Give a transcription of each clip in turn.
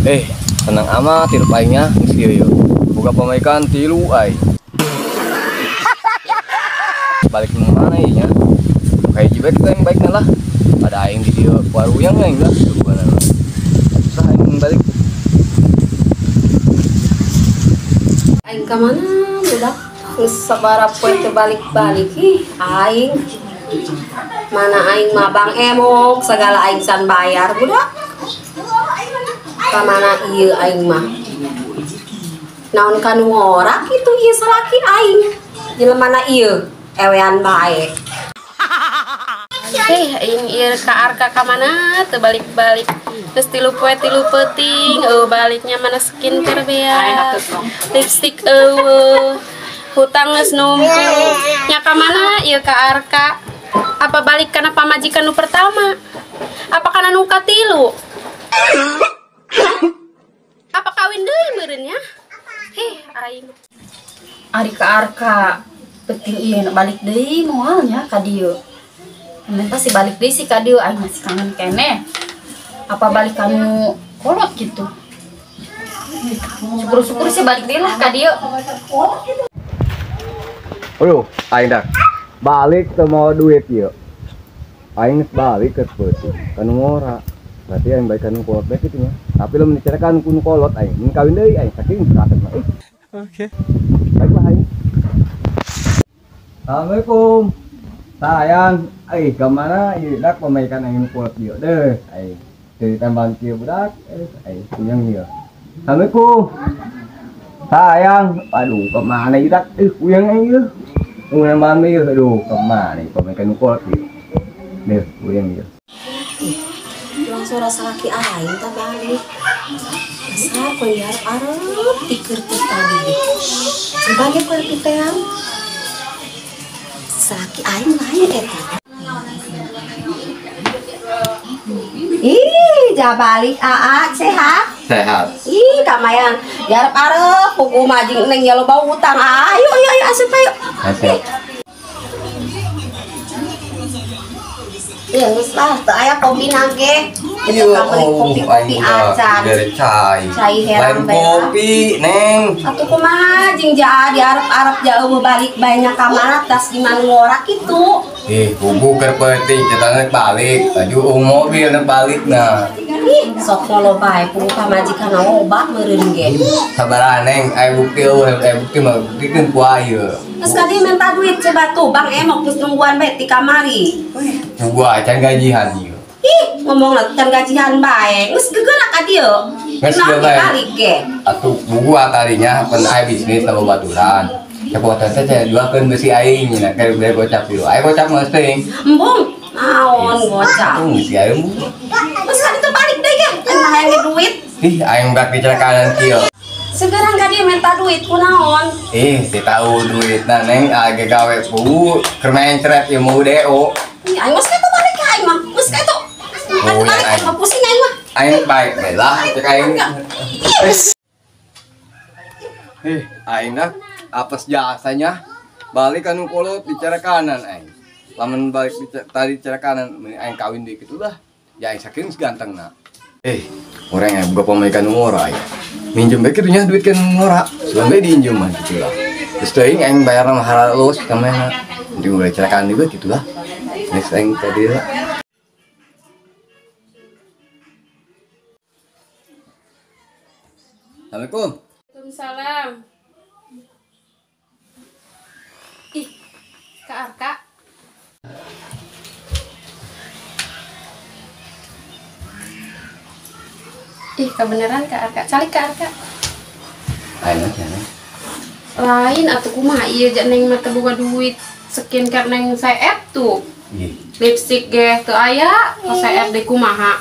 Tenang amat hirup aingnya geus kieu yeuh. Boga pamajikan tilu aing. Balik nang mana ieu nya? Kayak jibek teh yang baikna lah. Ada aing di dieu waruyang aing lah tujuanna. Susah aing balik. Aing ka mana budak? Geus sabaraha poe teu balik-balik ih aing. Mana aing mah Bang Emok segala aing can bayar budak. Ka mana ieu aing mah? Naon kanu ngora kitu ieu salaki aing. Jelema na ieu ewean bae. Aing ieu ka Arka ka mana teu balik-balik. Geus tilu poe tilu peuting, eueuh baliknya mana skincare bea. Lipstick eueuh. Hutang geus numpuk. Nya ka mana ieu ka Arka? Apa balik kana pamajikan nu pertama? Apa kana nu katilu? Apa kawin deui meureun nya? Heh, aing. Ari ka Arka peuting ieu na balik deui moal nya ka dieu. Emang pasti balik deui sih ka dieu, aing masih kangen keneh. Apa balik kanu kolot gitu. Syukur-syukur sih balik deui lah ka dieu. Aduh, aing dah balik teu mau duit ieu. Aing balik ke peuting kanu ngora. Berarti aing balik kanu kolot bae kitu nya. Tapi lamun dicarakan ku nu kolot aing mun kawin deui aing saking kaset mah. Oke. Baiklah aing. Assalamualaikum. Sayang, ke mana ieu dak pamaikan aing kolot ieu deh. Aing teu tambahan kieu budak, aing kunyang ieu. Assalamualaikum. Sayang, aduh kemana ieu dak? Kuyang aing ieu. Ngunang banget ieu, aduh kemana ieu pamaikan kolot ieu. Deh, kuyang ieu. Pulang suara salaki aing tah balik. Asal koe diarep-arep pikir teh tadi. Sebagai koe piteang. Salaki aing lain eta. Ih, ja balik aa sehat? Sehat. Ih, kamayan diarep-arep pugu majing neng ya loba utang. Ayo ayo ayo asup ayo. Asup. Iya, geus lah, teu aya kopi nage. Kita beli kopi-kopi acan. Cai. Cai herang lain kopi, Neng. Atuh kumaha jeung jaa diarep-arep jauh balik banyak ka mana tas di mana ngora kitu. Bubu keur peuting kita nek balik, laju mobil nek balik nah. Ih, sok ngolo bae pugu pamajikan loba meureun ge. Sabaraha Neng, aya bukti eueuh, aya bukti mah buktikeun ku ieu. Terus tadi minta duit coba tuh Bang Emok terus nungguan bae ti kamari. Pugu acan gajihan ieu. Ih, ngomong lah can gajihan bae. Geus gegerak ka dieu. Geus gegerak. Balik ge. Atuh pugu tadinya pan aya bisnis sama baturan. Cepotan teh saya jualkeun besi aing nya keur beli gocap ieu. Aya gocap mah teuing. Embung, naon gocap? Embung si aing embung. Geus ka ditu balik deui ge. Aing mah hayang duit. Ih, aing bak dicerakanan kieu. Sekarang ka dia minta duit kunaon? Ih, teu tahu duitna Neng age gawe pugu keur mencret ieu mau DO. Ih, aing geus kitu balik ka aing mah. Geus kitu. Oh, balik aing mah pusing aing mah. Aing baik bae lah cek aing. Aing dah apes jasanya balik anu kolot bicara kanan aing. Lamun balik tadi bicara kanan aing kawin deui kitu lah. Ya aing saking gantengna. Orang yang boga pamajikan ngora aing. Minjem bae kitu nya duit kan ngora. Sugan bae diinjem mah kitu lah. Geus teuing aing bayar mah halus ka mana. Di mulai cerakan juga kitu lah. Next aing tadi lah. Assalamualaikum. Waalaikumsalam. Ih, Kak Arka. Ih, kebenaran Kak Arka. Calik Kak Arka. Ayo, jangan. Lain atuh kumaha ieu ja neng mah teu boga duit skincare neng seep tuh. Ih. Lipstick ge teu aya, seep deui kumaha.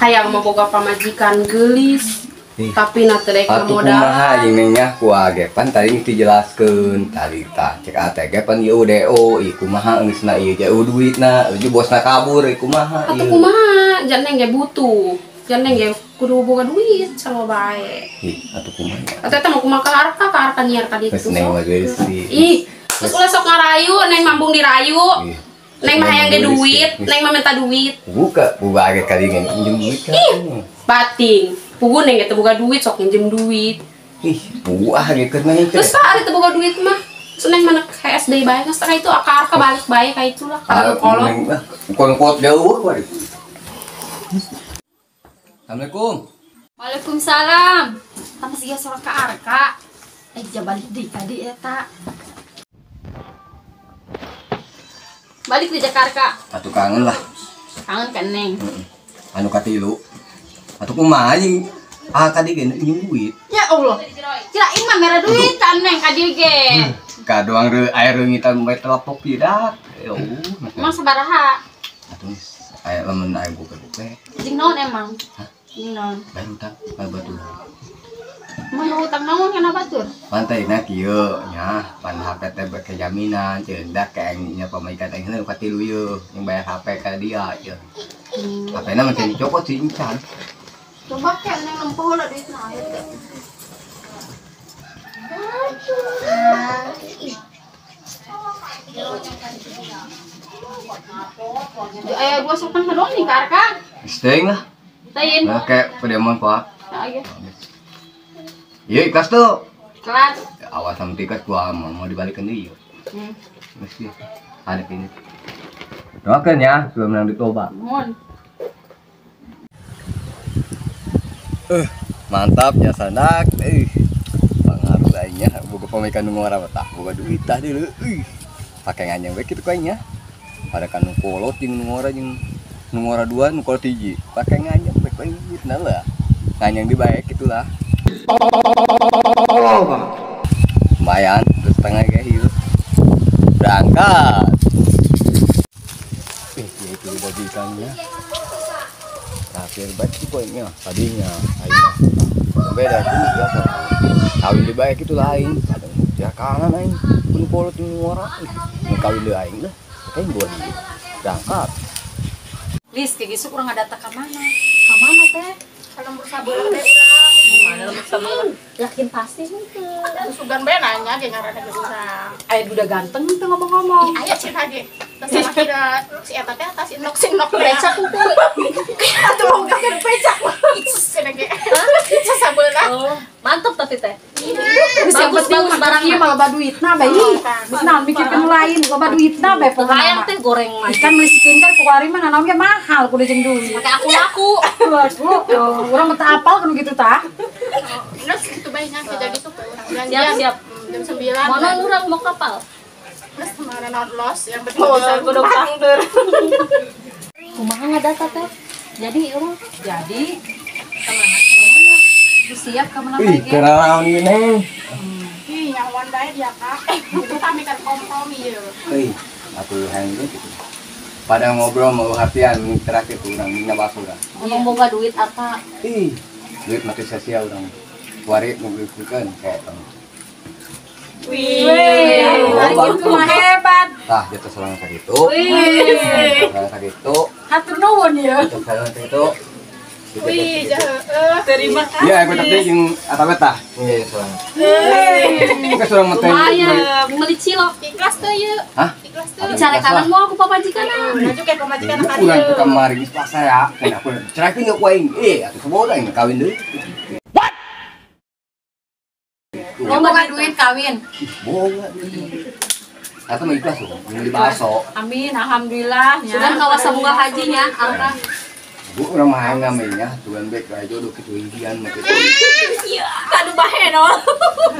Hayang mah boga pamajikan geulis. Tapi na teu daek Atuh modal. kumaha jeung neng nya kuah ge pan tadi geus dijelaskeun tadi tah cek ATG pan ieu DO ieu kumaha geusna ieu jauh duitna eueuh bosna kabur ieu kumaha Atuh ieu. kumaha jan neng ge butuh. Jan neng ge kudu boga duit sama bae. Ih, atuh kumaha. Atuh eta mah kumaha ka Arka nyiar ka ditu. Geus neng mah geus sih. Ih, geus ulah sok ngarayu neng mambung dirayu. Ih. Neng mah hayang ge duit, neng mah minta duit. Buka, buka ge kali ngen minjem duit ka. Ih, bating. Pugu neng teu boga duit sok nginjem duit. Ih, buah gitu mah itu. Terus ari teu boga duit mah. Seneng mana HS deui bae geus ka itu akar ka balik bae ka itu lah. Ka kolot. Kolot jauh bari. Assalamualaikum. Waalaikumsalam. Tama siga sorang ka Arka. Ja balik deui tadi eta. Balik di Jakarta. Atuh kangen lah. Kangen ka Neng. Anu katilu. Atuh kumaha anjing? Ah kadi ge nyung duit. Ya Allah. Kirain mah merah duit ka Neng ka dieu ge. Kadoang reu air reungitan bae telepok tidak. Ya Allah. Emang sabaraha? Atuh aya lamun aya gope-gope. Jeung naon emang? Hah? Jeung naon? Bayar utang, bayar batur. Mun utang naon kana batur? Pantai na kieu nya, pan HP teh beke jaminan ceun dah ke aing nya pamajikan aing heuh katilu ieu yang bayar HP ka dia ieu. HP na mah can dicopot sih encan. Coba ke neng nempo heula duitna aya teh. Aya gua sopan ka doang nih ka Arka. Geus lah. Teuing. Nah, kayak pedemon Pak. Nah, iya. Iya ikhlas tuh. Ikhlas. Awas sama tiket gua mau dibalikin deui. Mesti ada ini. Doakan ya sebelum menang di Toba. Mohon. Mantap ya sanak. Pengaruh lainnya boga pamikan nu ngora tah boga duit tah deui. Pake nganyang we kitu kayaknya. Pada kan nu kolot jeung nu ngora jeung nu ngora dua nu kolot hiji. Pake nganyang we duitna lah. Nganyang di bae kitu lah. Tolol banget. Lumayan, terus setengah kayak hiu. Berangkat. Ya itu bagi ikannya. Terakhir baik sih poinnya tadinya. Aing. Beda ini biasa. Kawin di baik itu lain. Kadang ya kanan aing pun kolot ngora. Kawin deui aing lah. Kayak gua di. Berangkat. Lis, kayak gitu urang ngadata ka mana? Ka mana teh? Kalau sabelah teh urang. Mana lembur sabelah? Yakin pasti henteu. Sugan bae nanya ge ngaranna geus urang. Aya duda ganteng teu ngomong-ngomong. Ih, aya cenah ge. Tas sama kira si eta teh tas inok sinok pecak hukum. Atuh mau gak pecak. Cenah ge. Icus sabelah. Oh, mantap tapi teh. Bagus-bagus barang ieu mah loba duitna bae. Geus naon mikirkeun lain, loba duitna bae pokona. Hayang teh goreng mah. Ikan meuli kan kuari mah nanaon ge mahal kudu jeung duit. Make aku laku. Waduh, urang mah teu apal kudu kitu tah. Terus kitu bae nya kita gitu urang. Siap, siap. Jam 9. Mono urang mau kapal. Terus kemana naon los yang penting bisa kudu pangder. Kumaha ngadata teh? Jadi urang jadi kemana? Siap ka mana Ih, kenalaon ieu neng. Ih, nyawan bae dia Kak. Itu kami kan kompromi ieu. Euy, atuh hayang gitu. Pada ngobrol mau hatian terakhir tuh urang dina bakso urang. Ngomong boga duit apa? Ih, duit mati sia-sia urang. Kuari ngumpulkeun kayak tong. Wih, itu mah hebat. Tah, jatuh sorangan sakitu. Wih. Sorangan sakitu. Hatur nuhun ya. Jatuh sorangan sakitu. Wih, terima kasih. Iya, aku tapi jeung atawe tah. Iya, sorangan. Oke, sorangan mah teh. Lumayan, meuli cilok. Ikhlas teh ieu. Hah? Ikhlas teh. Bicara kanan mau aku papajikan. Maju kayak pamajikan ka dieu. Urang ke kamari geus pasar ya. Aku cerahkeun ku aing. Atuh saboda aing kawin deui. What? Boga duit kawin. Boga duit. Atau mah ikhlas loh, beli bakso. Amin, alhamdulillah. Sudah kawas bunga hajinya, Arka. Bu urang mah hayang namanya, tuan bek kayak jodoh kitu hijian mah kitu. Iya, kadu bahenol.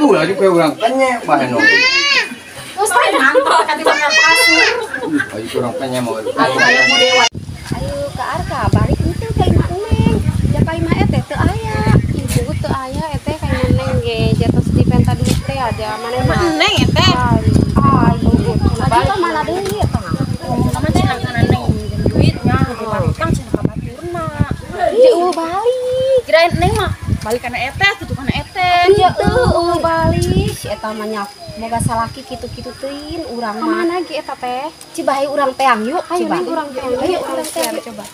Ulah juga urang penye bahenol. Terus teh mantap katimbang kasur. Ayo urang penye mau. Ayo ke Arka balik henteu ka imah Neng. Ja ka imah teh teu aya. Ibu teu aya eteh ka imah Neng ge jatuh dipenta duit teh aja maneh mah. Neng eteh. Ayo, balik ka mana deui eta? Ngomong mah cenah kana Neng duitnya, utang cenah ka baturna. Ya eueuh balik. Kirain Neng mah balik kana eteh kitu kana eteh. Ya eueuh balik. Si eta mah nya boga salaki kitu-kitu teuing urang mah. Mana ge eta teh? Cibahe urang teang yuk. Ayo Neng urang teang. Ayo urang teang coba.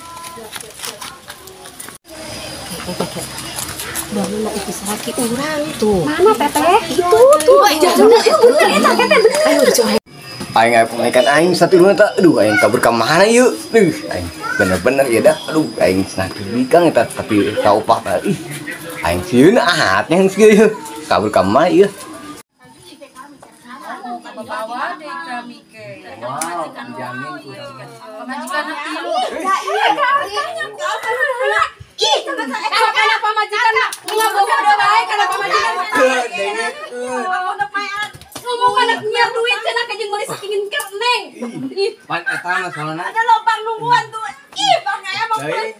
Mana itu salaki urang tuh. Mana teteh? Itu tuh. Bener, bener eta teteh bener. Ayo coba. Aing aya pemaikan aing satu dua tak. Aduh aing kabur ka mana yeuh. Aing bener-bener ya dah. Aduh aing senang kang eta tapi taupah. Ih, Aing sieun ahat yang sieun. Kabur ka mana ieu? Bawa deh kami ke. Wow, dijamin kurang. Pamajikan tilu. Ih, kana pamajikan ngaboga bae kana pamajikan. Ngomong mana nyiar duit cenah ka jeung meuli sakingin ke neng. Ih, Pan eta mah soalna. Ada lobang nungguan tuh. Ih, Bang Emok. Teuing.